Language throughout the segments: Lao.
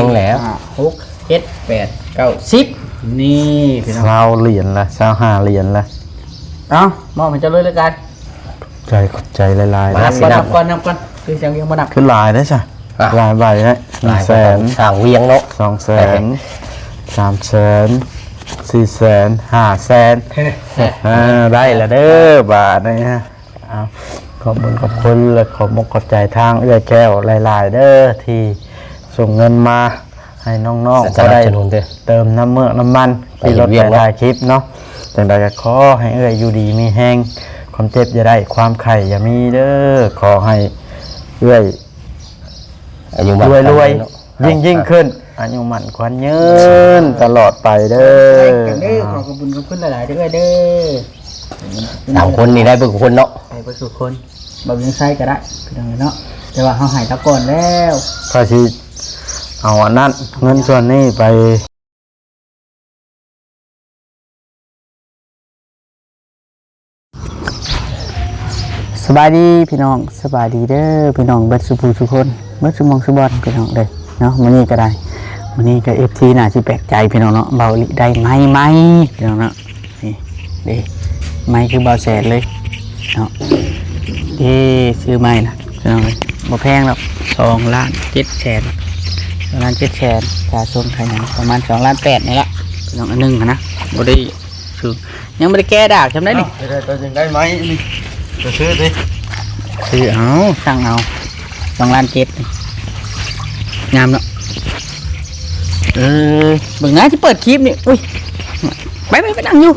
ງແລ້ວ ຫ້າ ຫົກ ເຈັດ ແປດ ເກົ້າ ສິບ ນີ້ພີ່ນ້ອງ ຊາວຫຼຽນລະ ຊາວຫ້າຫຼຽນລະ. ເອົາ ມອບໃຫ້ເຈົ້າເລີຍລະກັນ. ໃຈ ຂອບໃຈຫຼາຍໆ ມາ ເດີ້ ນັບກ່ອນ ນັບກ່ອນ ນັບກ່ອນ ຄືສຽງວຽງບໍ່ນັບ ຄືຫຼາຍເດ້ຊະ ອ່ະ ຫຼາຍໃບເດ້. ໜຶ່ງແສນ ສ້າງວຽງເນາະ ສອງແສນ ສາມແສນ ສີ່ແສນ ຫ້າແສນ ເອີ ໄດ້ລະເດີ້ບາດນີ້. ເອົາ ຂອບບຸນຂອບຄຸນ ແລະ ຂອບອົກຂອບໃຈທາງເອື້ອຍແກ້ວຫຼາຍໆເດີ້ ທີ່ສົ່ງເງິນມາໃຫ້ນ້ອງໆ ສະໜັບສະໜູນເດີ້ ກໍໄດ້ເຕີມນ້ຳເມືອກນ້ຳມັນ ໄປເຮັດວຽກເນາະ ທີ່ລົດໄປຖ່າຍຄລິບເນາະ. ຈັ່ງໃດກໍຂໍໃຫ້ເອື້ອຍຢູ່ດີມີແຮງ ຄວາມເຈັບຢ່າໄດ້ ຄວາມໄຂ້ຢ່າມີເດີ້. ຂໍໃຫ້ເອື້ອຍ ອາຍຸໝັ້ນຂວັນຍືນເນາະ ລວຍໆ ຍິ່ງໆຂຶ້ນ ອາຍຸໝັ້ນຂວັນຍືນຕະຫຼອດໄປເດີ້. ໃສ່ກັນເດີ້ ຂໍຂອບຄຸນຂອບຄຸນຫຼາຍໆເດີ້ ເອື້ອຍເດີ້. ສາມຄົນນີ້ໄດ້ເບິດທຸກຄົນເນາະ ໄດ້ເບິດທຸກຄົນ ບໍ່ວຽງໄຊກໍໄດ້ພີ່ນ້ອງເນາະ ແຕ່ວ່າເຮົາໃຫ້ລາວກ່ອນແລ້ວ ຂ້ອຍຊິເອົາອັນນັ້ນ ເງິນສ່ວນນີ້ໄປ. ສະບາຍດີພີ່ນ້ອງ ສະບາຍດີເດີ້ພີ່ນ້ອງ ເບິດສູ່ຜູ້ສູ່ຄົນ ເບິດສູ່ໝ່ອງສູ່ບ່ອນພີ່ນ້ອງເດີ້ເນາະ. ມື້ນີ້ກໍໄດ້ ມື້ນີ້ກໍເອັຟຊີໜ້າຊິແປກໃຈພີ່ນ້ອງເນາະ ເບົາອີ່ຫຼີໄດ້ໄມໃໝ່ພີ່ນ້ອງເນາະ. ນີ້ເດ້ ໄມຄືເບົາແສນເລີຍເນາະ. ເດ້ ຊື້ໃໝ່ລະພີ່ນ້ອງເອີຍ ບໍ່ແພງດອກ ສອງລ້ານເຈັດແສນ ສອງລ້ານເຈັດແສນ ຄ່າສົ່ງຄ່າຫຍັງປະມານສອງລ້ານແປດນີ້ລະພີ່ນ້ອງ. ອັນໜຶ່ງຫັ້ນນະ ບໍ່ໄດ້ ຄືຍັງບໍ່ໄດ້ແກະດາກຊ່ຳໃດນີ້. ເອົ້າ ເຮັດໃດກໍຍັງໄດ້ໄມ້ນີ້ ກໍຊື້ຕິ ຊື້ເອົາ ສັ່ງເອົາ ສອງລ້ານເຈັດ ງາມເນາະ. ເອີ ເບິ່ງນະ ຊິເປີດຄລິບນີ້ ອຸ້ຍ ໄປໆ ໄປນັ່ງຢູ່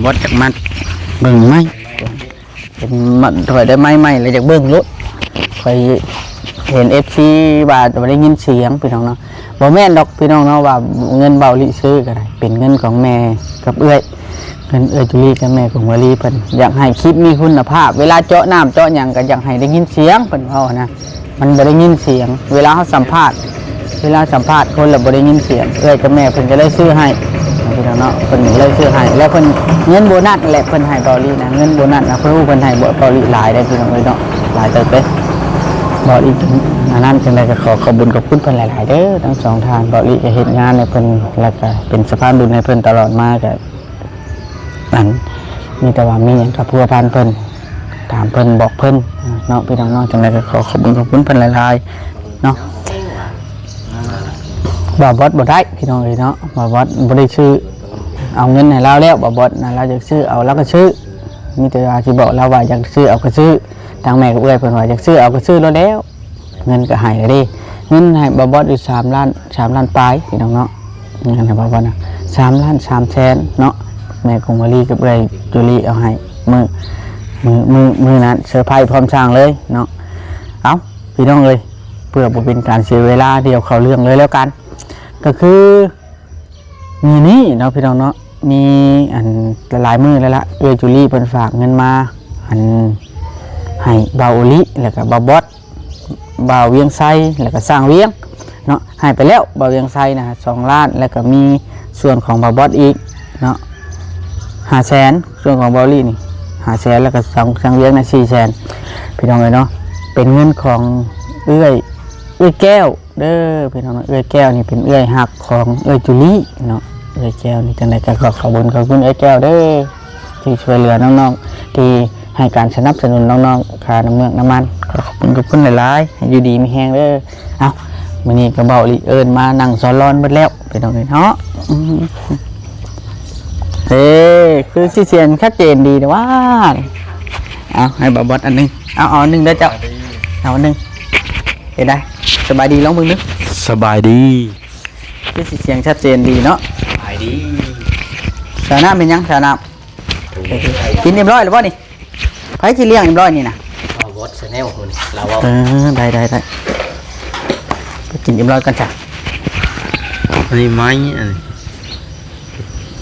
ບໍ່ຈັກມັນ ເບິ່ງໄມ້. ເຫັນມັນ ຂ້ອຍໄດ້ໄມ້ໃໝ່ແລ້ວຢາກເບິ່ງໂລດ ຂ້ອຍເຫັນເອັຟຊີວ່າບໍ່ໄດ້ຍິນສຽງພີ່ນ້ອງເນາະ. ບໍ່ແມ່ນດອກພີ່ນ້ອງເນາະ ວ່າເງິນເບົາລີຊື້ກໍໄດ້ ເປັນເງິນຂອງແມ່ກັບເອື້ອຍ ເງິນເອື້ອຍຈູລີກັບແມ່ກົງວາລີ ເພິ່ນຢາກໃຫ້ຄລິບມີຄຸນນະພາບ ເວລາເຈາະນ້ຳເຈາະຫຍັງກໍຢາກໃຫ້ໄດ້ຍິນສຽງ ເພິ່ນເວົ້ານະ. ມັນບໍ່ໄດ້ຍິນສຽງ ເວລາເຮົາສຳພາດ ເວລາສຳພາດຄົນແລ້ວບໍ່ໄດ້ຍິນສຽງ ເອື້ອຍກັບແມ່ເພິ່ນກໍເລີຍຊື້ໃຫ້ພີ່ນ້ອງເນາະ. ເພິ່ນເລີຍຊື້ໃຫ້ ແລ້ວເພິ່ນ ເງິນໂບນັດແຫຼະ ເພິ່ນໃຫ້ເບົາລີນະ ເງິນໂບນັດນະ ເພິ່ນຮູ້ເພິ່ນໃຫ້ເບົາລີຫຼາຍໄດ໋ພີ່ນ້ອງເອີຍເນາະ ຫຼາຍເຕີບເດ້. ເບົາລີອັນນັ້ນ ຈັ່ງໃດກໍຂໍຂອບບຸນຂອບຄຸນເພິ່ນຫຼາຍໆເດີ້ ທັງສອງທ່ານ. ເບົາລີກໍເຮັດງານໃຫ້ເພິ່ນ ແລ້ວກໍເປັນສະພານບຸນໃຫ້ເພິ່ນຕະຫຼອດມາ ກໍ ອັນ ມີແຕ່ວ່າມີຫຍັງກໍພົວພັນເພິ່ນ ຕາມເພິ່ນບອກເພິ່ນເນາະ ພີ່ນ້ອງເນາະ. ຈັ່ງໃດກໍຂໍຂອບຄຸນຂອບຄຸນເພິ່ນຫຼາຍໆເນາະ. ບ່າວບອດບໍ່ໄດ້ພີ່ນ້ອງເອີຍເນາະ ບ່າວບອດບໍ່ໄດ້ຊື້ ເອົາເງິນໃຫ້ລາວແລ້ວ ບ່າວບອດນະ ລາວຢາກຊື້ເອົາລາວກໍຊື້ ມີແຕ່ວ່າຊິບອກລາວວ່າຢາກຊື້ເອົາກໍຊື້ ທາງແມ່ກັບເອື້ອຍເພິ່ນວ່າຢາກຊື້ເອົາກໍຊື້ໂລດແລ້ວ. ເງິນກໍໃຫ້ແລ້ວເດ້ ເງິນໃຫ້ບ່າວບອດຢູ່ສາມລ້ານ ສາມລ້ານປາຍພີ່ນ້ອງເນາະ. ເງິນໃຫ້ບ່າວບອດນະ ສາມລ້ານສາມແສນເນາະ ແມ່ກົງວາລີກັບເອື້ອຍຈູລີເອົາໃຫ້ ມື້ ມື້ ມື້ ມື້ນັ້ນເຊີໄພພ້ອມຊ່າງເລີຍເນາະ. ເອົ້າ ພີ່ນ້ອງເອີຍ ເພື່ອບໍ່ເປັນການເສຍເວລາ ດຽວເຂົ້າເລື່ອງເລີຍແລ້ວກັນ ກໍຄື ມື້ນີ້ເນາະ ພີ່ນ້ອງເນາະ ມີອັນຫຼາຍມື້ແລ້ວລະ ເອື້ອຍຈູລີເພິ່ນຝາກເງິນມາ ອັນ ໃຫ້ບ່າວໂອລິ ແລ້ວກະບ່າວບອດ ບ່າວວຽງໄຊ ແລ້ວກະຊ່າງວຽງເນາະ. ໃຫ້ໄປແລ້ວບ່າວວຽງໄຊນະ ສອງລ້ານ ແລ້ວກະມີສ່ວນຂອງບ່າວບອດອີກເນາະ ຫ້າແສນ ສ່ວນຂອງບ່າວໂອລິນີ້ ຫ້າແສນ ແລ້ວກະຊ່າງ ຊ່າງວຽງນະ ສີ່ແສນ ພີ່ນ້ອງເອີຍເນາະ. ເປັນເງິນຂອງເອື້ອຍ ເອື້ອຍແກ້ວ ເດີພີ່ນ້ອງເນາະ. ເອື້ອຍແກ້ວນີ້ເປັນເອື້ອຍຮັກຂອງເອື້ອຍຈູລີເນາະ. ເອື້ອຍແກ້ວນີ້ ຈັ່ງໃດກໍຂໍຂອບຄຸນຂອບຄຸນເອື້ອຍແກ້ວເດີ ທີ່ຊ່ວຍເຫຼືອນ້ອງໆ ທີ່ໃຫ້ການສະໜັບສະໜູນນ້ອງໆ ຄ່ານ້ຳເມືອກນ້ຳມັນ. ຂໍຂອບຄຸນຂອບຄຸນຫຼາຍໆ ໃຫ້ຢູ່ດີມີແຮງເດີ. ເອົ້າ ມື້ນີ້ກໍເບົາລີເອີ້ນມານັ່ງສອນລອນເບິດແລ້ວ ພີ່ນ້ອງເອີຍເນາະ. ອືມ ເອີ ຄືຊິສຽງຊັດເຈນດີແຕ່ວ່າ ເອົາ ໃຫ້ບ່າວບອດອັນໜຶ່ງ ເອົາ ເອົາອັນໜຶ່ງເດີເຈົ້າ ເອົາອັນໜຶ່ງ. ເຮັດໄດ້ ສະບາຍດີ ລອງເບິ່ງດູ. ສະບາຍດີ. ຄືຊິສຽງຊັດເຈນດີເນາະ. ສະບາຍດີ. ສາວນ້ຳເປັນຫຍັງ? ສາວນ້ຳ ກິນຮຽບຮ້ອຍແລ້ວບໍ່ນີ້? ໃຜຊິລ້ຽງຮຽບຮ້ອຍນີ້ນະ? ບ່າວບອດ Channel ພຸ້ນລາວເວົ້າ. ເອີ ໄດ້ໆໆ ໄປກິນຮຽບຮ້ອຍກ່ອນຊະ. ອັນນີ້ໄມ້ ອັນ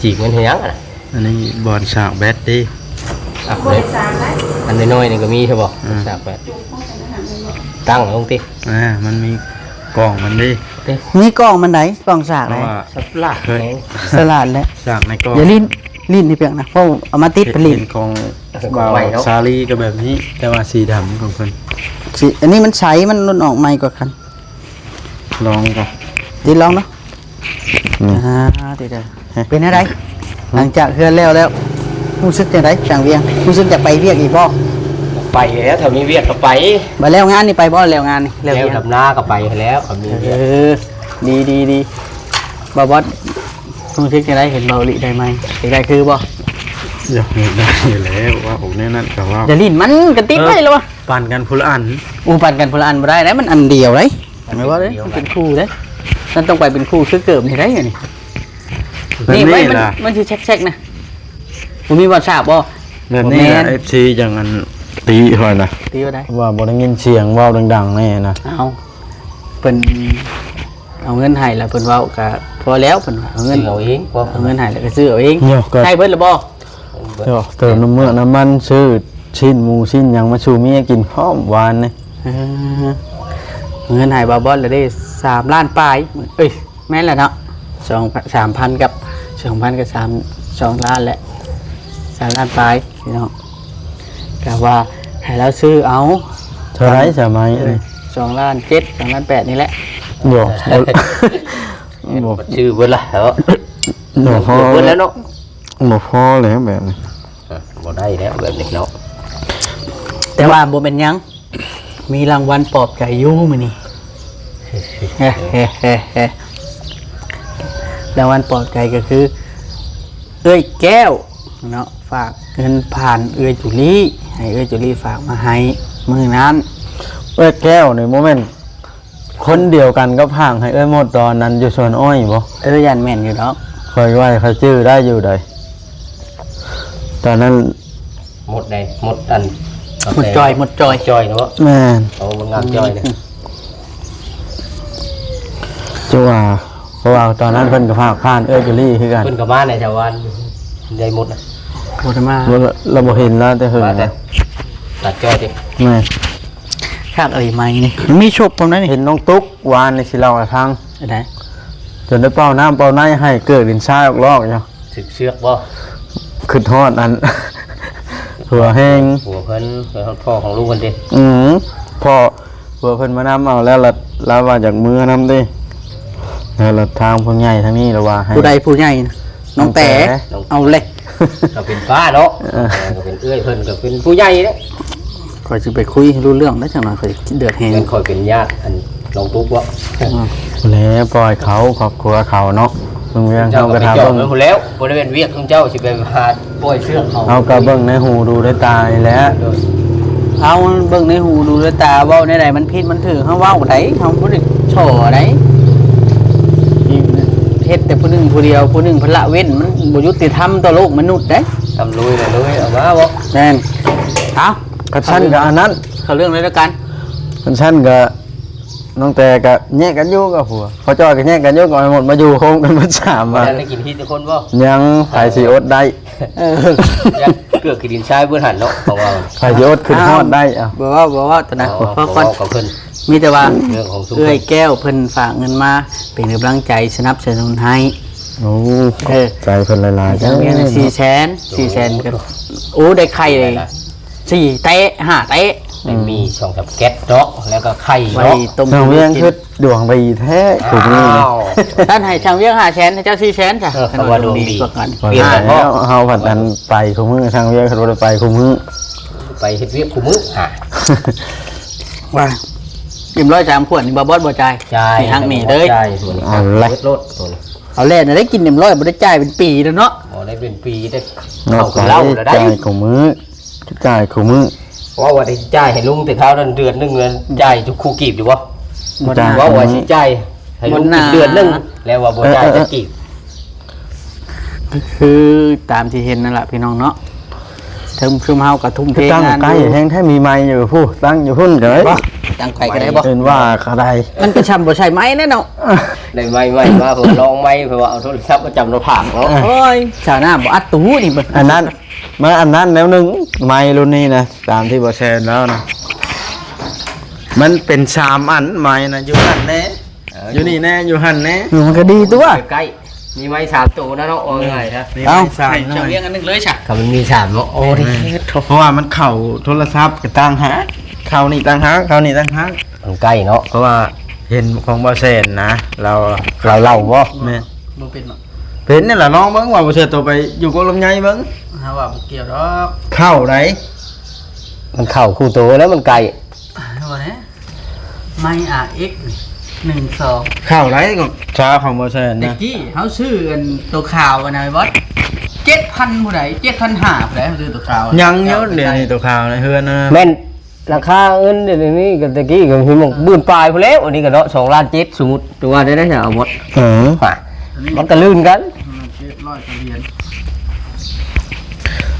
ຈີກມັນເຮັດຫຍັງຫັ້ນນະ? ອັນນີ້ບ່ອນສາກແບັດເດ້. ອັນນ້ອຍໆນີ້ກໍມີໃຊ່ບໍ່? ອືມ ສາກແບັດ ຕັ້ງລົງຕິ. ອ່າ ມັນມີກ່ອງມັນເດ້. ມີກ່ອງມັນໃດ? ກ່ອງສາກໃດ? ສະຫຼາດ ສະຫຼາດແຫຼະ ສາກໃນກ່ອງ. ຢ່າຫຼິ້ນ ຫຼິ້ນນີ້ເປີງນະ ເພາະເອົາມາຕິດຜະລິດ. ເຫັນຂອງບ່າວສາລີກໍແບບນີ້ ແຕ່ວ່າສີດຳຂອງເພິ່ນ. ສີ ອັນນີ້ມັນໃສ ມັນລຸ້ນອອກໃໝ່ກວ່າກັນ. ລອງກ່ອນ ຕິດລອງເນາະ. ອືມ ອ່າ ຕິດເດີ ເປັນແນວໃດ? ຫລັງຈາກເຮືອນແລ້ວແລ້ວ ຮູ້ສຶກຈັ່ງໃດ ຊ່າງວຽງ? ຮູ້ສຶກຢາກໄປວຽກອີກບໍ່? ໄປແລ້ວ ຖ້າມີວຽກກໍໄປ. ບັດແລ້ວງານນີ້ໄປບໍ່? ແລ້ວງານນີ້ ແລ້ວ ແລ້ວວຽກ ດຳນາກໍໄປແລ້ວ ກໍມີວຽກ. ເອີ ດີໆໆ ບ່າວບອດ ຮູ້ສຶກຈັ່ງໃດ ເຫັນບ່າວອີລິໄດ້ໃໝ່? ຢາກໄດ້ຄືບໍ່? ຢາກໄດ້ຢູ່ແລ້ວ ເວົ້າແນວນັ້ນກໍເວົ້າ. ຢ່າຫຼິ້ນ ມັນກະຕິດໄວ້ແລ້ວວະ. ເອີ ປັ່ນກັນຄົນລະອັນ. ໂອ້ ປັ່ນກັນຄົນລະອັນບໍ່ໄດ້ເດ້ ມັນອັນດຽວເດ້. ແມ່ນວ່າເດ້ ມັນເປັນຄູ່ເດ້ ມັນຕ້ອງໄປເປັນຄູ່ຄືເກີບນີ້ໄດ້ນີ້. ແບບນີ້ ນີ້ໄວ້ ມັນ ລະ ມັນຊິແຊກໆນະ. ບໍ່ມີ WhatsApp ບໍ່? ແບບນີ້ລະ ບໍ່ແມ່ນ ເອັຟຊີ ຈັ່ງອັນຕິຂ້ອຍນະ ຕິວ່າໃດ? ວ່າບໍ່ໄດ້ຍິນສຽງເວົ້າດັງໆແນ່ນະ. ເອົ້າ ເພິ່ນເອົາເງິນໃຫ້ລະ ເພິ່ນເວົ້າກະພໍແລ້ວ ເພິ່ນວ່າເອົາເງິນ ຊື້ເອົາເອງ ເອົາເງິນໃຫ້ລະກະຊື້ເອົາເອງ. ໃຫ້ເບິດລະບໍ່? ເອີ ເຕີມນ້ຳເມືອກນ້ຳມັນ ຊື້ຊີ້ນໝູຊີ້ນຫຍັງມາສູ່ເມຍກິນພ້ອມວານນີ້. ເອີ ເອົາເງິນໃຫ້ບ່າວບອດລະເດ້ ສາມລ້ານປາຍ ເອີຍ ແມ່ນແຫຼະເນາະ ສອງ ສາມພັນກັບ ສອງພັນກັບສາມ ສອງລ້ານແຫຼະ ສາມລ້ານປາຍພີ່ນ້ອງ. ກະວ່າໃຫ້ລາວຊື້ເອົາ. ເທົ່າໃດສະໄໝ? ເອີ ສອງລ້ານເຈັດ ສອງລ້ານແປດນີ້ແຫຼະ. ບໍ່ ບໍ່ ບໍ່ ຊື້ເບິດລະເນາະ. ບໍ່ພໍ ເບິດແລ້ວເນາະ ບໍ່ພໍແລ້ວແບບນີ້. ເອີ ບໍ່ໄດ້ແລ້ວແບບນີ້ເນາະ ແຕ່ວ່າບໍ່ເປັນຫຍັງ ມີລາງວັນປອບໃຈຢູ່ມື້ນີ້. ລາງວັນປອບໃຈກໍຄື ເອື້ອຍແກ້ວເນາະ ຝາກເງິນຜ່ານເອື້ອຍຈູລີ ໃຫ້ເອື້ອຍຈູລີຝາກມາໃຫ້ມື້ນັ້ນ. ເອື້ອຍແກ້ວນີ້ບໍ່ແມ່ນ ຄົນດຽວກັນກັບຫ້າງໃຫ້ເອື້ອຍມົດຕອນນັ້ນຢູ່ສວນອ້ອຍບໍ່? ເອີ ຢ້ານແມ່ນຢູ່ດອກ ຂ້ອຍວ່າຂ້ອຍຈື່ໄດ້ຢູ່ໃດ໋ ຕອນນັ້ນ. ມົດໃດ? ມົດອັນ ມົດຈອຍ ມົດຈອຍ ຈົອຍເນາະ. ແມ່ນ ໂອ້ ມັນງາມຈອຍເດ້. ອືມ ຈັ່ງວ່າ ເພາະວ່າຕອນນັ້ນເພິ່ນກໍພາກຜ່ານເອື້ອຍຈູລີຄືກັນ ເພິ່ນກໍມາໃນຊາວບ້ານ ໄດ້ມົດນະ ບໍ່ໄດ້ມາ ລາວບໍ່ເຫັນລາວແຕ່ເຫິງ ມາແຕ່ຕັດຈອຍຕິ. ແມ່ນ ຄາດອະໄລໃໝ່ນີ້ ມີສົບພ້ອມໄດ໋ນີ້. ເຫັນນ້ອງຕຸກວານນີ້ຊິເລົ່າໃຫ້ຟັງ ອັນໃດ? ຈົນໄດ້ເປົ່ານ້ຳເປົ່າໃນໃຫ້ເກີກດິນຊາຍອອກລອກຢູ່ ຖືກເຊືອກບໍ່? ຄິດຮອດອັນ ຜົວແຮງ ຜົວເພິ່ນ ຄິດຮອດພໍ່ຂອງລູກເພິ່ນຕິ. ອືມ ພໍ່ ຜົວເພິ່ນມານຳເອົາແລ້ວ ລະລາວວ່າຢາກເມືອນຳຕິ ແລ້ວລະທາງຜູ້ໃຫຍ່ທາງນີ້ລະວ່າໃຫ້ ຜູ້ໃດຜູ້ໃຫຍ່ນະ? ນ້ອງແຕ ນ້ອງແຕ ເອົາເລີຍ ກໍເປັນປ້າເນາະ ເອີ ກໍເປັນເອື້ອຍເພິ່ນ ກໍເປັນຜູ້ໃຫຍ່ເດ້. ຂ້ອຍຊິໄປຄຸຍໃຫ້ຮູ້ເລື່ອງໄດ້ຈັກໜ່ອຍ ຂ້ອຍເດືອດແຮງ. ແມ່ນຂ້ອຍເປັນຍາດອັນນ້ອງຕຸກບໍ່? ອືມ ແລ້ວປ່ອຍເຂົາ ຄອບຄົວເຂົາເນາະ ເລື່ອງເຮົາກໍຖ້າເບິ່ງ. ເຈົ້າກໍໄປຈອບມັນພຸ້ນແລ້ວ ບໍ່ໄດ້ແມ່ນວຽກຂອງເຈົ້າ ຊິໄປຫາປ່ອຍເຊືອກເຂົາ. ເຮົາກໍເບິ່ງໃນຫູດູໃນຕານີ້ແຫຼະ. ໂດຍ ເຮົາເບິ່ງໃນຫູດູໃນຕາ ເວົ້າແນວໃດມັນຜິດມັນຖືກ ເຮົາເວົ້າໄດ້ ເຮົາບໍ່ໄດ້ສໍ້ໃດ. ເຮັດແຕ່ຜູ້ໜຶ່ງຜູ້ດຽວ ຜູ້ໜຶ່ງເພິ່ນລະເວັ້ນ ມັນບໍ່ຍຸຕິທຳຕໍ່ໂລກມະນຸດເດ້. ທຳລຸຍລະລຸຍ ເອົາມາບໍ່? ແມ່ນ ເອົາ ຄັນຊັ້ນກໍອັນນັ້ນ ເຂົ້າເລື່ອງເລີຍລະກັນ. ຄັນຊັ້ນກໍ ນ້ອງແຕກໍແຍກກັນຢູ່ກັບຜົວ ພໍ່ຈ້ອຍກໍແຍກກັນຢູ່ກັບອ້າຍມົດ ມາຢູ່ໂຮມກັນໝົດສາມ ບໍ່ທັນໄດ້ກິນພີ້ຈັກຄົນບໍ່? ຍັງ ໃຜຊິອົດໄດ້? ເອີ ເກືອກຂີ້ດິນຊາຍເບິດຫັ້ນເນາະ ເພາະວ່າໃຜຊິອົດຂຶ້ນຮອດໄດ້. ເອົ້າ ບໍ່ເວົ້າ ບໍ່ເວົ້າຕອນນັ້ນ ເວົ້າ ເວົ້າກັບເພິ່ນ ມີແຕ່ວ່າເລື່ອງຂອງຊຸມ ເອື້ອຍແກ້ວເພິ່ນຝາກເງິນມາເປັນກຳລັງໃຈສະໜັບສະໜູນໃຫ້. ໂອ້ ເອີ ຂອບໃຈເພິ່ນຫຼາຍໆ ຈາກວຽງສີ່ແສນ ສີ່ແສນກໍ ໂອ້ ໄດ້ໄຂ່ ສີ່ແຕະ ຫ້າແຕະ ໄດ້ມີສອງສາມແກັດເນາະ ແລ້ວກໍໄຂ່ເນາະ ໄວ້ຕົ້ມ ຊ່າງວຽງຄືດວງດີແທ້ ອ້າວ ຊຸມນີ້ນີ້. ທ່ານໃຫ້ຊ່າງວຽງຫ້າແສນ ໃຫ້ເຈົ້າສີ່ແສນຊະ. ເອີ ຄຳວ່າດວງດີ ເຮົາພັດອັນໄປຄູ່ມື້ ຊ່າງວຽງຄັນບໍ່ໄດ້ໄປຄູ່ມື້ ໄປເຮັດວຽກຄູ່ມື້ຫາ. ວ່າ ເອັມຮ້ອຍສາມຂວດນີ້ ບໍ່ບອດບໍ່ຈ່າຍ? ຈ່າຍ ໃຫ້ຮັກນີ້ເດີ ຈ່າຍ ເອົາແຫຼະ ເບິດໂລດ ເອົາແຫຼະ ໄດ້ກິນເອັມຮ້ອຍ ບໍ່ໄດ້ຈ່າຍເປັນປີແລ້ວເນາະ. ບໍ່ໄດ້ເປັນປີ ແຕ່ເຂົ້າກັບເຫຼົ້າລະໄດ໋ ຈ່າຍຄູ່ມື້ ຈ່າຍຄູ່ມື້. ເວົ້າວ່າໄດ້ຈ່າຍໃຫ້ລຸງແຕ່ຄາວນັ້ນເດືອນໜຶ່ງ ຈ່າຍທຸກຄູ່ກີບຢູ່ບໍ່? ບໍ່ໄດ້ ເວົ້າວ່າຊິຈ່າຍໃຫ້ລຸງອີກເດືອນໜຶ່ງ ແລ້ວວ່າບໍ່ຈ່າຍຈັກກີບ. ຄືຕາມທີ່ເຫັນນັ້ນລະພີ່ນ້ອງເນາະ ເຖິງຊຸມເຮົາກໍທຸ່ມເທງານຢູ່ ຕັ້ງໃກ້ແຮງແທ້ ມີໄມ້ຢູ່ພຸ້ນ ຕັ້ງຢູ່ພຸ້ນກໍໄດ້ ຕັ້ງໃກ້ກໍໄດ້ບໍ່? ເອີ້ນວ່າກໍໄດ້ ມັນກໍຊ່ຳບໍ່ໃສ່ໄມ້ແນ່ເນາະ. ໄດ້ໄມ້ໃໝ່ມາ ເພິ່ນລອງໄມ້ ເພິ່ນວ່າເອົາໂທລະສັບມາຈຳໜ້າຜາກເນາະ. ໂອ້ຍ ຊາວໜ້າບໍ່ອັດຕູນີ້ເບິ່ງ ອັນນັ້ນ ມາອັນນັ້ນແນວໜຶ່ງ ໄມ້ລຸ້ນນີ້ນະ ຕາມທີ່ບໍ່ແຊນເວົ້ານະ ມັນເປັນສາມອັນ ໄມ້ນະ ຢູ່ຫັ້ນແນ່ ເອີ ຢູ່ນີ້ແນ່ ຢູ່ຫັ້ນແນ່ ມັນກໍດີຕົວະ ໃກ້ໆ ມີໄມ້ສາມໂຕນະເນາະ ວ່າງ່າຍຊະ ມີໄມ້ສາມ ໃຫ້ຊ່າງວຽງອັນໜຶ່ງເລີຍຊະ ກໍມັນມີສາມເນາະ. ໂອ້ ເພາະວ່າມັນເຂົ້າໂທລະສັບກໍຕ່າງຫາກ ເຂົ້ານີ້ຕ່າງຫາກ ເຂົ້ານີ້ຕ່າງຫາກ ມັນໃກ້ເນາະ ເພາະວ່າ ເຫັນຂອງບໍ່ແຊນນະ ລາວ ລາວເລົ່າບໍ່? ແມ່ນ ບໍ່ເປັນຫຍັງ ເປັນນີ້ລະ ລອງເບິ່ງວ່າບໍ່ແຊນໂຕໄປຢູ່ກົກລຳໄຍເບິ່ງ. ຫາວ່າບໍ່ກ່ຽວດອກ ເຂົ້າໃດ ມັນເຂົ້າຄູ່ໂຕແລ້ວ ມັນໃກ້ ວ່າແນ່ ໄມ້ອາເອັກນີ້ ໜຶ່ງສອງ ເຂົ້າໃດ ກໍຊາຂອງບໍ່ແຊນນະ. ແຕ່ກີ້ເຮົາຊື້ອັນໂຕຂາວອັນນັ້ນບໍ່ ເຈັດພັນຜູ້ໃດ ເຈັດພັນຫ້າຜູ້ໃດ ເຮົາຊື້ໂຕຂາວ ຍັງຢູ່ ເອົາໄປໃສ່ ດຽວນີ້ໂຕຂາວໃນເຮືອນນະ ແມ່ນ ລາຄາເງິນດຽວນີ້ກໍ ແຕ່ກີ້ກໍມີໝົກ ອ່າ ໝື່ນປາຍພຸ້ນແລ້ວ ອັນນີ້ກໍເນາະ ສອງລ້ານເຈັດ ສົມມຸດ ຕົວໄດ້ໄດ້ເອົາໝົດ ເອີ ວ່າ ອັນນີ້ ມັນກໍລື່ນກັນ ເຈັດຮ້ອຍກວ່າຫຼຽນ.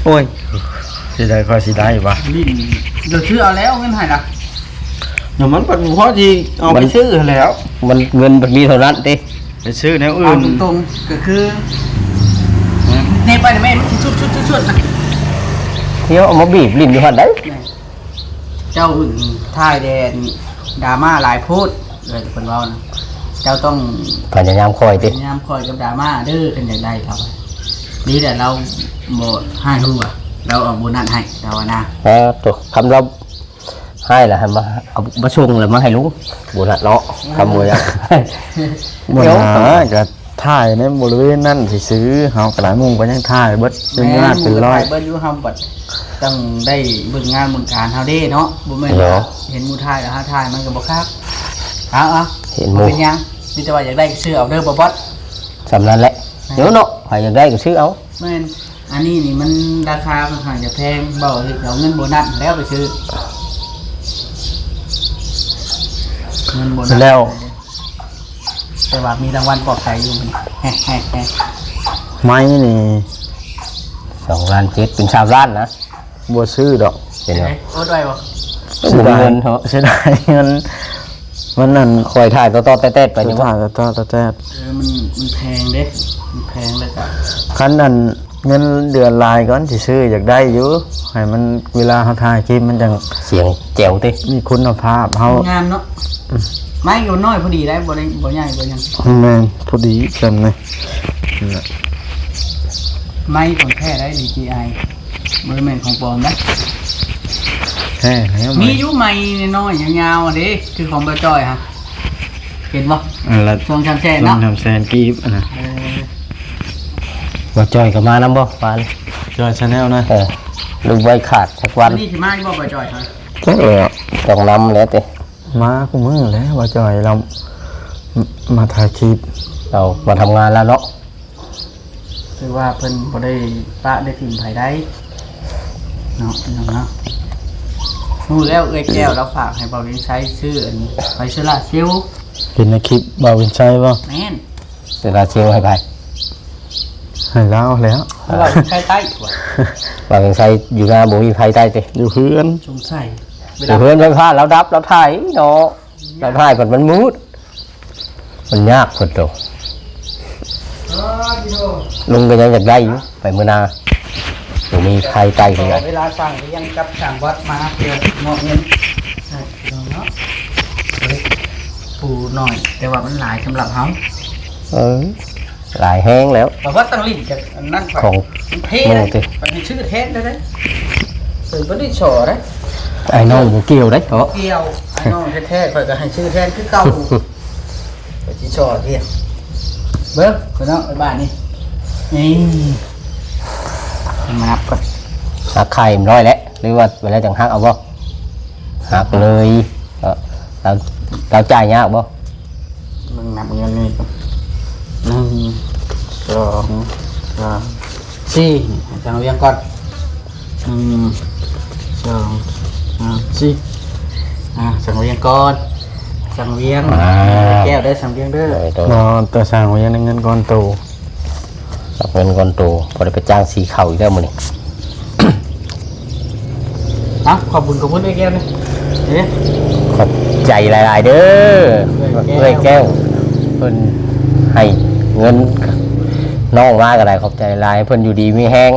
ໂອ້ຍ ຊິໄດ້ ຂ້ອຍຊິໄດ້ຫວາ ຫຼິ້ນ ດຽວຊື້ເອົາແລ້ວເງິນໃຫ້ນະ ດຽວມັນກໍພໍທີ່ເອົາໄປ ມັນ ຊື້ຫັ້ນແຫຼ້ວ ມັນເງິນມັນມີເທົ່ານັ້ນຕິ ໄປຊື້ແນວອື່ນ ເອົາຕົງໆ ກໍຄື ຮະ ເນໄປນະແມ່ ມັນຊິຊຸດໆໆໆນະ ດຽວເອົາມາບີບຫຼິ້ນຢູ່ຫັ້ນໄດ໋ ແມ່ນ. ເຈົ້າອື່ນຖ່າຍແດ່ດຣາມາຫຼາຍໂພດ ເອີ ເພິ່ນເວົ້ານະ ເຈົ້າຕ້ອງພະຍາຍາມຄ່ອຍຕິ ພະຍາຍາມຄ່ອຍກັບດຣາມາເດີ ຄັນຢາກໄດ້ລາວ ດີແຫຼະ ລາວບໍ່ຮ້າຍຮູ້ວ່າ ລາວເອົາໂບນັດໃຫ້ ລາວວ່ານະ ເອີ ໂຕ ຄຳລາວຮ້າຍລະ ໃຫ້ມາ ເອົາມາສົ່ງລະມາໃຫ້ລຸງ ໂບນັດເນາະ ຄຳບໍ່ຢາກ ບໍ່ນາ ກໍ ຖ່າຍໃນບໍລິເວນນັ້ນຊື່ໆ ເຮົາກໍຫຼາຍໝູ່ກໍຍັງຖ່າຍເບິດ ເປັນຮ້ອຍເປັນຮ້ອຍ ເບິ່ງຢູ່ ເຮົາບັດຕ້ອງໄດ້ເບິ່ງງານເບິ່ງການເຮົາເດ້ເນາະ ບໍ່ແມ່ນວ່າເຫັນໝູ່ຖ່າຍແລ້ວເຮົາຖ່າຍມັນກໍບໍ່ຄັກ. ເອົາໆ ເຫັນໝູ່ ບໍ່ເປັນຫຍັງ ມີແຕ່ວ່າຢາກໄດ້ກໍຊື້ເອົາເດີ ບໍ່ບອດ ສ່ຳນັ້ນແຫຼະ ເນາະ ໃຜຢາກໄດ້ກໍຊື້ເອົາ ແມ່ນ. ອັນນີ້ນີ້ມັນລາຄາຂ້ອນຂ້າງຈະແພງ ເວົ້າເຮັດເອົາເງິນໂບນັດແລ້ວໄປຊື້ ເງິນໂບນັດແລ້ວ ແຕ່ວ່າມີລາງວັນປອບໃຈຢູ່ ໄມ້ນີ້ ສອງລ້ານເຈັດ ເປັນສາມລ້ານນະ ບໍ່ຊື້ດອກ ເປັນຫຍັງ ເອົາໄດ້ບໍ່? ບໍ່ມີເງິນເນາະ ເສຍດາຍເງິນ ມັນນັ້ນ ຂ້ອຍຖ່າຍຕໍ່ໆແຕດໆໄປນີ້ ຖ່າຍຕໍ່ໆແຕດໆ ເອີ ມັນ ມັນແພງເດ້ ມັນແພງ ແລ້ວກໍ ຄັນອັນ ເງິນເດືອນຫຼາຍກ່ອນຊິຊື້ ຢາກໄດ້ຢູ່ ໃຫ້ມັນ ເວລາເຮົາຖ່າຍຄລິບມັນຈັ່ງສຽງແຈວຕິ ມີຄຸນນະພາບ ເຮົາ ງາມເນາະ ອືມ ໄມ້ກໍນ້ອຍພໍດີໄດ໋ ບໍ່ໄດ້ ບໍ່ໃຫຍ່ບໍ່ຫຍັງ ແມ່ນ ພໍດີສ່ຳນີ້ ໄມ້ຂອງແທ້ໄດ໋ ດີຈີໄອ ບໍ່ໄດ້ແມ່ນຂອງປອມເດ້ ແທ້ແລ້ວ ມີຢູ່ໄມ້ນ້ອຍໆຍາວໆເດ້ ຄືຂອງບ່າວຈ້ອຍຫັ້ນ ເຫັນບໍ່ ອັນລະ ສອງສາມແສນເນາະ ສອງສາມແສນກີບຫັ້ນນະ ເອີ ບ່າວຈ້ອຍກໍມານຳບໍ່ ປານ ຈ້ອຍແຊນແນວນະ ເອີ ຫຼືໄວ້ຂາດຈັກວັນ ມື້ນີ້ຊິມາຢູ່ບໍ່ ບ່າວຈ້ອຍ ຈັກແລ້ວ ຕ້ອງນຳແລ້ວຕິ ມາຄູ່ມື້ແຫຼະ ບ່າວຈ້ອຍລາວ ມາ ມາຖ່າຍຄລິບ ລາວມາທຳງານແລ້ວເນາະ. ຄືວ່າເພິ່ນບໍ່ໄດ້ປະໄດ້ຖິ້ມໃຜໄດ້ເນາະ ພີ່ນ້ອງເນາະ. ຮູ້ແລ້ວ ເອື້ອຍແກ້ວລາວຝາກໃຫ້ບ່າວວຽງໄຊຊື້ອັນໄຟໂຊລາເຊວ. ເຫັນໃນຄລິບບ່າວວຽງໄຊບໍ່? ແມ່ນ. ໂຊລາເຊວໃຫ້ໃຜ? ໃຫ້ລາວແລ້ວ. ບ່າວວຽງໄຊໃຕ້. ບ່າວວຽງໄຊຢູ່ນາບໍ່ມີໄຟໃຕ້ຕິ? ຢູ່ເຮືອນ. ສົງໄສ ຢູ່ເຮືອນໄຟຟ້າລາວດັບ ລາວຖ່າຍເນາະ. ລາວຖ່າຍພັດມັນມືດ ມັນຍາກພຸ້ນໂຕ. ລຸງກໍຍັງຢາກໄດ້ຢູ່ ໄປມື້ໜ້າ ບໍ່ມີໃຜໄດ້ຄືກັນ. ເວລາສ້າງກໍຍັງກັບສ້າງວັດມາ ເພື່ອມອບເງິນໃຫ້ພີ່ນ້ອງເນາະ. ປູໜ້ອຍ ແຕ່ວ່າມັນຫຼາຍສຳລັບເຮົາ. ເອີ. ຫຼາຍແຮງແລ້ວ. ບໍ່ວ່າຕັ້ງຫຼິ້ນຈາກອັນນັ້ນຂ້ອຍ ຂອງ ມັນເພ ໂມ ເດ້ ເດ້ ມັນຊື່ແທນໄດ້ເດ້. ເອີ ບໍ່ໄດ້ສໍ້ເດ້. ອ້າຍນ້ອງບໍ່ກ່ຽວເດ້ເນາະ. ບໍ່ກ່ຽວ. ອ້າຍນ້ອງແທ້ໆ ຂ້ອຍກໍໃຫ້ຊື່ແທນຄືເກົ່າ. ຂ້ອຍຊິສໍ້ເດ້. ເບິ່ງ ພີ່ນ້ອງ ໄປບ້ານນີ້ ນີ້ ມານັບກ່ອນ. ຫັກໄຂ່ມັນຮ້ອຍແລ້ວ ຫຼືວ່າໄປແລ້ວຈັ່ງຫັກເອົາບໍ່? ຫັກເລີຍ. ເອີ ລາວ ລາວຈ່າຍຍາກບໍ່? ເບິ່ງນັບເງິນນີ້ກ່ອນ ໜຶ່ງ ສອງ ສາມ ສີ່ ໃຫ້ຊ່າງວຽງກ່ອນ ໜຶ່ງ ສອງ ສາມ ສີ່ ອ່າ ຊ່າງວຽງກ່ອນ ຊ່າງວຽງ ອ່າ ແກ້ວໄດ້ຊ່າງວຽງເດີ. ບໍ່ ແຕ່ຊ່າງວຽງໄດ້ເງິນກ່ອນໂຕ. ຮັບເງິນກ່ອນໂຕ ບໍ່ໄດ້ໄປຈ້າງສີເຂົ້າອີກແລ້ວມື້ນີ້. ເອົາ ຂອບບຸນຂອບຄຸນເອື້ອຍແກ້ວນະ. ເດ້ ຂອບໃຈຫຼາຍໆເດີ ເອື້ອຍແກ້ວ ເອື້ອຍແກ້ວ ເພິ່ນໃຫ້ເງິນນ້ອງມາກໍໄດ້ ຂອບໃຈຫຼາຍ ເພິ່ນຢູ່ດີມີແຮງ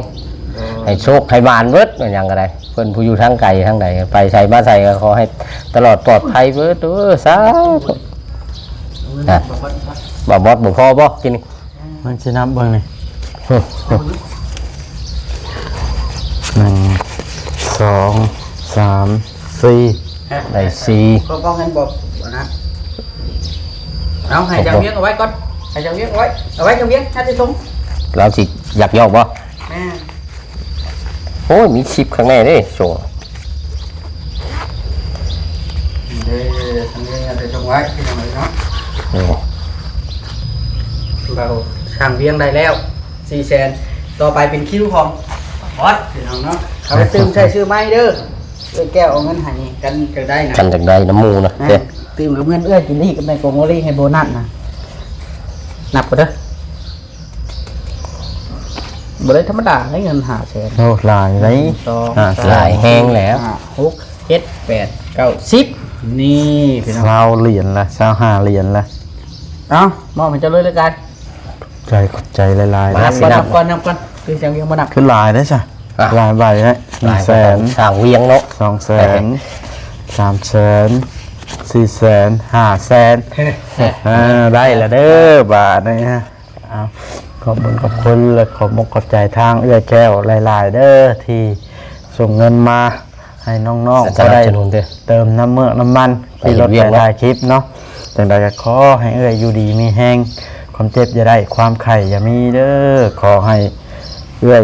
ເອີ ໃຫ້ໂຊກໃຫ້ໝານເບິດ ແມ່ນຫຍັງກໍໄດ້ ເພິ່ນຜູ້ຢູ່ທາງໄກທາງໃດ ໄປໃສມາໃສກໍຂໍໃຫ້ຕະຫຼອດປອດໄພເບິດເດີ ສາທຸ. ນະ ບໍ່ບອດ ບໍ່ພໍບໍ່ ກິນນີ້? ມັນຊິນັບເບິ່ງນີ້ ໜຶ່ງ ສອງ ສາມ ສີ່ ໄດ້ສີ່ ກໍປ້ອງກັນບໍ່ອັນນັ້ນ ເອົາ ໃຫ້ຊ່າງວຽງເອົາໄວ້ກ່ອນ ໃຫ້ຊ່າງວຽງເອົາໄວ້ ເອົາໄວ້ຊ່າງວຽງ ຖ້າຈະສົ່ງ ລາວຊິຢາກຢອກບໍ່? ແມ່ນ ໂອ້ຍ ມີຊິບຂ້າງໃນເດ້ ສົ່ງ ເດ້ ຊ່າງວຽງເອົາໄປສົ່ງໄວ້ ພີ່ນ້ອງເອີຍເນາະ ໂອ້ ເຮົາຊ່າງວຽງໄດ້ແລ້ວ ສີ່ແສນ ຕໍ່ໄປເປັນຄິວຂອງບອດ ພີ່ນ້ອງເນາະ ເອົາໄປຕື່ມໃຊ້ຊື້ໄມ້ເດີ ເອື້ອຍແກ້ວເອົາເງິນໃຫ້ນີ້ ກັນຈັກໄດ້ນະ ກັນຈັກໄດ້ນຳໝູ່ນະ ແມ່ນ ເດ້ ຕື່ມກັບເງິນເອື້ອຍຈິນລີກັບແມ່ກົງໂອລີໃຫ້ໂບນັດນະ ນັບກ່ອນເດີ ບໍ່ໄດ້ທຳມະດາເດ້ເງິນຫ້າແສນ ໂອ້ ຫຼາຍເດ້ ໜຶ່ງ ສອງ ຫຼາຍແຮງແລ້ວ ສາມ ສີ່ ຫ້າ ຫົກ ເຈັດ ແປດ ເກົ້າ ສິບ ນີ້ພີ່ນ້ອງ ຊາວຫຼຽນລະ ຊາວຫ້າຫຼຽນລະ ເອົາ ມອບໃຫ້ເຈົ້າເລີຍລະກັນ ໃຈ ຂອບໃຈຫຼາຍໆ ມາ ເດີ ນັບກ່ອນ ນັບກ່ອນ ນັບກ່ອນ ຄືຈັ່ງຍັງບໍ່ນັບ ຄືຫຼາຍເດ້ຊະ ອ່ະ ຫຼາຍໃບແທ້ ໜຶ່ງແສນ ສ້າງວຽງເນາະ ສອງແສນ ສາມແສນ ສີ່ແສນ ຫ້າແສນ ເອີ ໄດ້ລະເດີບາດນີ້ ເອົາ ຂອບບຸນຂອບຄຸນ ແລະ ຂອບອົກຂອບໃຈທາງເອື້ອຍແກ້ວຫຼາຍໆເດີ ທີ່ສົ່ງເງິນມາໃຫ້ນ້ອງໆ ສະໜັບສະໜູນເດີ ພໍໄດ້ເຕີມນ້ຳເມືອກນ້ຳມັນ ໄປເຮັດວຽກເນາະ ທີ່ລົດໄປຖ່າຍຄລິບເນາະ ຈັ່ງໃດກໍຂໍໃຫ້ເອື້ອຍຢູ່ດີມີແຮງ ຄວາມເຈັບຢ່າໄດ້ ຄວາມໄຂ້ຢ່າມີເດີ ຂໍໃຫ້ເອື້ອຍ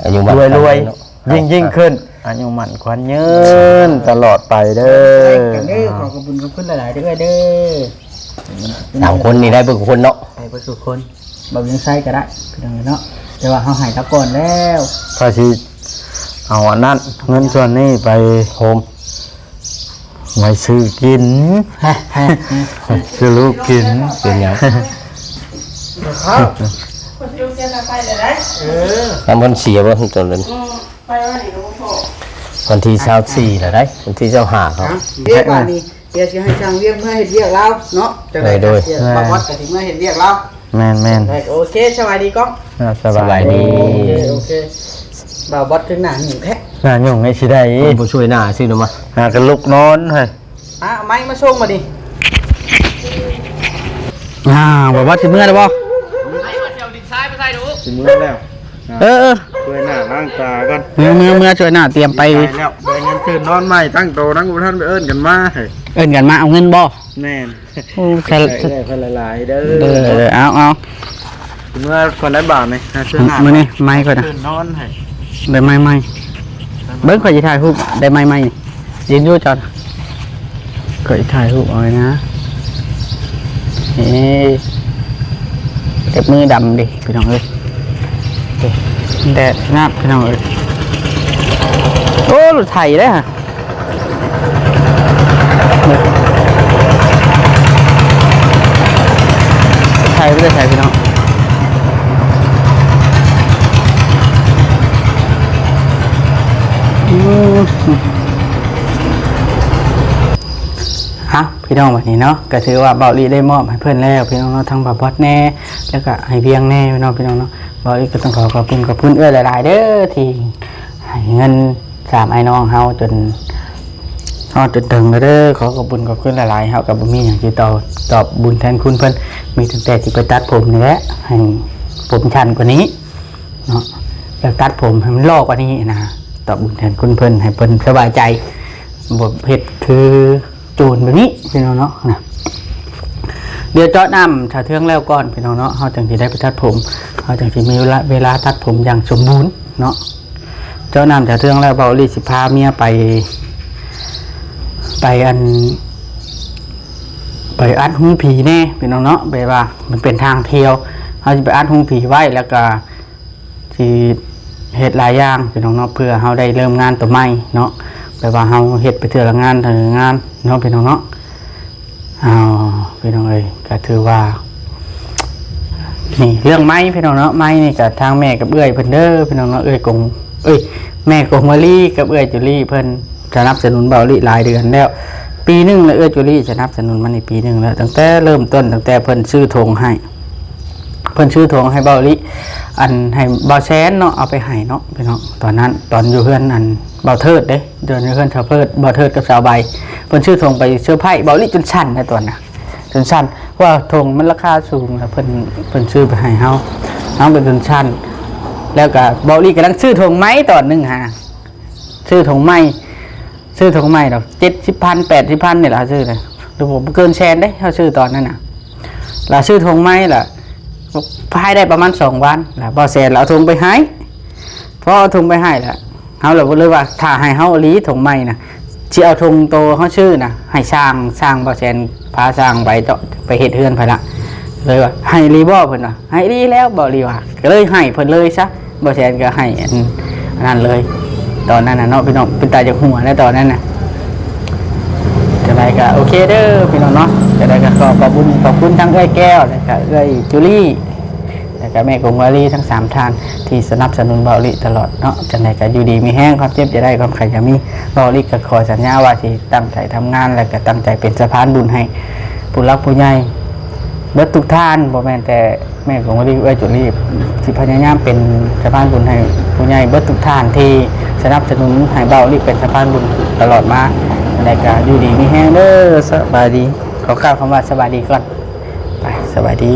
ອາຍຸໝັ້ນຂວັນຍືນເນາະ ຍິ່ງໆຂຶ້ນ ອາຍຸໝັ້ນຂວັນຍືນຕະຫຼອດໄປເດີ ເດີ ຂໍຂອບຄຸນຂອບຄຸນຫຼາຍໆເດີ ເອື້ອຍເດີ ສາມຄົນນີ້ໄດ້ເບິດທຸກຄົນເນາະ ໄດ້ເບິດທຸກຄົນ ບໍ່ວຽງໄຊກໍໄດ້ ພີ່ນ້ອງເນາະ ແຕ່ວ່າເຮົາໃຫ້ລາວກ່ອນແລ້ວ ຂ້ອຍຊິເອົາອັນນັ້ນ ເງິນສ່ວນນີ້ໄປໂຮມ ໄວ້ຊື້ກິນ ຊື້ລູກກິນ ເປັນຫຍັງ? ນ້ຳມັນເສຍບໍ່? ຕອນນັ້ນ ວັນທີຊາວສີ່ແລ້ວໄດ໋ ວັນທີຊາວຫ້າເຂົາ ເດ ບາດນີ້ ດຽວຊິໃຫ້ຊ່າງວຽງເມືອເຮັດວຽກລາວເນາະ ຈັ່ງໃດ ໂດຍ ບ່າວບອດກໍຊິເມືອເຮັດວຽກລາວ ແມ່ນໆ ໂອເຄ ສະບາຍດີກ້ອງ ອ່າ ສະບາຍດີ ໂອເຄ ໂອເຄ ບ່າວບອດຄືໜ້າຫຍຸ້ງແທ້ ໜ້າຫຍຸ້ງໃຫ້ຊິໄດ້ ຄົນບໍ່ຊ່ວຍໜ້າຊື່ນຳມາ ຫາກັນລຸກນອນໃຫ້ ອ່າ ເອົາໄມ້ມາສົ່ງມາດິ ອ່າ ບ່າວບອດຊິເມືອແລ້ວບໍ່? ຊິເມືອແລ້ວ ເອີໆ ຊ່ວຍໜ້າລ້າງຕາກ່ອນ ເມືອ ເມືອ ເມືອຊ່ວຍໜ້າຕຽມໄປ ໄປແລ້ວ ໄດ້ເງິນຄືນນອນໃໝ່ ຕັ້ງໂຕ ຍັງບໍ່ທັນໄປເອີ້ນກັນມາ ເອີ້ນກັນມາເອົາເງິນບໍ່? ແມ່ນ ໂອ້ ຂອບໃຈເອື້ອຍເພິ່ນຫຼາຍໆເດີ ເອີ ເອົາ ເອົາ ເມື່ອກ່ອນໄດ້ບາດນີ້ ຫາເຊື່ອໜ້າ ມື້ນີ້ໄມ້ຂ້ອຍນະ ນອນໃຫ້ ໄດ້ໄມ້ໃໝ່ ເບິ່ງຂ້ອຍຊິຖ່າຍຮູບ ໄດ້ໄມ້ໃໝ່ ຢືນຢູ່ເຈົ້າ ຂ້ອຍຊິຖ່າຍຮູບເອົານະ ເອີ ເລັບມືດຳເດ້ ພີ່ນ້ອງເອີຍ ແດດງາບ ພີ່ນ້ອງເອີຍ ໂອ້ ລົດໄຖເດ້ ໄທບໍ່ໄດ້ໃສພີ່ນ້ອງ ອືມ ເອົາ ພີ່ນ້ອງ ບັດນີ້ເນາະ ກໍຖືວ່າເບົາຫຼີໄດ້ມອບໃຫ້ເພິ່ນແລ້ວ ພີ່ນ້ອງເນາະ ທັງບ່າວບອດແດ່ ແລ້ວກໍອ້າຍວຽງແດ່ເນາະ ພີ່ນ້ອງເນາະ ເບົາຫຼີກໍຕ້ອງຂໍຂອບຄຸນ ຂອບຄຸນເອື້ອຍຫຼາຍໆເດີ ທີ່ໃຫ້ເງິນ ສາມອ້າຍນ້ອງເຮົາຈົນຮອດຈົນເຖິງແລ້ວເດີ ຂໍຂອບຄຸນຂອບຄຸນຫຼາຍໆ ເຮົາກໍບໍ່ມີຫຍັງຊິຕອບ ຕອບບຸນແທນຄຸນເພິ່ນ ມີຕັ້ງແຕ່ຊິໄປຕັດຜົມນີ້ແຫຼະ ໃຫ້ຜົມສັ້ນກວ່ານີ້ເນາະ ຢາກຕັດຜົມໃຫ້ມັນຫຼໍ່ກວ່ານີ້ນະ ຕອບບຸນແທນຄຸນເພິ່ນ ໃຫ້ເພິ່ນສະບາຍໃຈ ບໍ່ເຮັດຄືໂຈນແບບນີ້ ພີ່ນ້ອງເນາະ ນະ ດຽວເຈາະນ້ຳຖ້າເຖິງແລ້ວກ່ອນ ພີ່ນ້ອງເນາະ ເຮົາຈັ່ງຊິໄດ້ໄປຕັດຜົມ ເຮົາຈັ່ງຊິມີເວລາ ເວລາຕັດຜົມຢ່າງສົມບູນເນາະ. ເຈາະນ້ຳຈາກເທິງແລ້ວ ເບົາອີ່ຫຼີຊິພາເມຍໄປ ໄປອັນ ໄປອັດຫູຜີແດ່ພີ່ນ້ອງເນາະ ແບບວ່າມັນເປັນທາງທ່ຽວ ເຮົາຊິໄປອັດຫູຜີໄວ້ ແລ້ວກະຊິເຮັດຫຼາຍຢ່າງພີ່ນ້ອງເນາະ ເພື່ອເຮົາໄດ້ເລີ່ມງານໂຕໃໝ່ເນາະ ແບບວ່າເຮົາເຮັດໄປເທື່ອລະງານ ເທື່ອລະງານເນາະ ພີ່ນ້ອງເນາະ. ອ້າວ ພີ່ນ້ອງເອີຍ ກະຖືວ່າ ນີ້ເລື່ອງໄມ້ພີ່ນ້ອງເນາະ ໄມ້ນີ້ກະທາງແມ່ກັບເອື້ອຍເພິ່ນເດີພີ່ນ້ອງເນາະ ເອື້ອຍກົງ ເອີຍ ແມ່ກົງມາລີກັບເອື້ອຍຈູລີ ເພິ່ນສະໜັບສະໜູນເບົາອີ່ຫຼີຫຼາຍເດືອນແລ້ວ ປີໜຶ່ງແລ້ວ ເອື້ອຍຈູລີສະໜັບສະໜູນມານີ້ປີໜຶ່ງແລ້ວ ຕັ້ງແຕ່ເລີ່ມຕົ້ນ ຕັ້ງແຕ່ເພິ່ນຊື້ຖົງໃຫ້ ເພິ່ນຊື້ຖົງໃຫ້ເບົາອີ່ຫຼີ ອັນ ໃຫ້ບ່າວແຊນເນາະ ເອົາໄປໃຫ້ເນາະພີ່ນ້ອງ ຕອນນັ້ນ ຕອນຢູ່ເຮືອນ ອັນ ບ່າວເທີດເດ້ ເດີນຢູ່ເຮືອນສາວເພີດ ບ່າວເທີດກັບສາວໃບ ເພິ່ນຊື້ຖົງໄປເຊີໄພເບົາອີ່ຫຼີຈົນສັ່ນນະຕອນນະ ຈົນສັ່ນ ເພາະວ່າຖົງມັນລາຄາສູງ ແລ້ວເພິ່ນ ເພິ່ນຊື້ໄປໃຫ້ເຮົາ ເຮົາກໍຈົນສັ່ນ ແລ້ວກໍເບົາອີ່ຫຼີກຳລັງຊື້ຖົງໃໝ່ຕອນໜຶ່ງຫັ້ນນະ ຊື້ຖົງໃໝ່ ຊື້ຖົງໃໝ່ດອກ ເຈັດສິບພັນ ແປດສິບພັນນີ້ລະ ຊື້ນະ ໂດ ບໍ່ເກີນແສນເດ້ ເຮົາຊື້ຕອນນັ້ນນະ ລະຊື້ຖົງໃໝ່ລະ ພາຍໄດ້ປະມານສອງວັນ ລະບ່າວແສນລະເອົາຖົງໄປໃຫ້. ພໍເອົາຖົງໄປໃຫ້ລະ ເຮົາລະເລີຍວ່າ ຖ້າໃຫ້ເຮົາອີ່ຫຼີຖົງໃໝ່ນະ ຊິເອົາຖົງໂຕເຮົາຊື້ນະ ໃຫ້ຊ່າງ ຊ່າງບ່າວແສນ ພາຊ່າງໄປເຈາະ ໄປເຮັດເຮືອນໃຜລະ ເລີຍວ່າ ໃຫ້ອີ່ຫຼີບໍ່? ເພິ່ນວ່າ ໃຫ້ອີ່ຫຼີແລ້ວ ບ່າວລີວ່າ ກໍເລີຍໃຫ້ເພິ່ນເລີຍຊະ. ບ່າວແສນກໍໃຫ້ອັນ ອັນນັ້ນເລີຍ ຕອນນັ້ນນະເນາະພີ່ນ້ອງ ເປັນຕາຈາກຫົວແລ້ວຕອນນັ້ນນະ. ຈັ່ງໃດກໍໂອເຄເດີພີ່ນ້ອງເນາະ ຈັ່ງໃດກໍຂໍຂອບບຸນຂອບຄຸນທັງເອື້ອຍແກ້ວ ແລ້ວກໍເອື້ອຍຈູລີ ແລ້ວກໍແມ່ກົງວາລີ ທັງສາມທ່ານທີ່ສະໜັບສະໜູນບ່າວລີຕະຫຼອດເນາະ. ຈັ່ງໃດກໍຢູ່ດີມີແຮງ ຄວາມເຈັບຢ່າໄດ້ ຄວາມໄຂ້ຢ່າມີ. ບ່າວລີກໍຂໍສັນຍາວ່າຊິຕັ້ງໃຈທຳງານ ແລ້ວກໍຕັ້ງໃຈເປັນສະພານບຸນໃຫ້ຜູ້ຫຼັກຜູ້ໃຫຍ່ເບິດທຸກທ່ານ ບໍ່ແມ່ນແຕ່ ແມ່ກໍບໍ່ໄດ້ເອື້ອຍໂຈລີ ຊິພະຍາຍາມເປັນສະພານບຸນໃຫ້ຜູ້ໃຫຍ່ເບິດທຸກທ່ານທີ່ສະໜັບສະໜູນໃຫ້ບ່າວລິເປັນສະພານບຸນຕະຫຼອດມາ. ຈັ່ງໃດກໍຢູ່ດີມີແຮງເດີ. ສະບາຍດີ. ຂໍກ່າວຄຳວ່າສະບາຍດີກ່ອນ. ໄປ ສະບາຍດີ.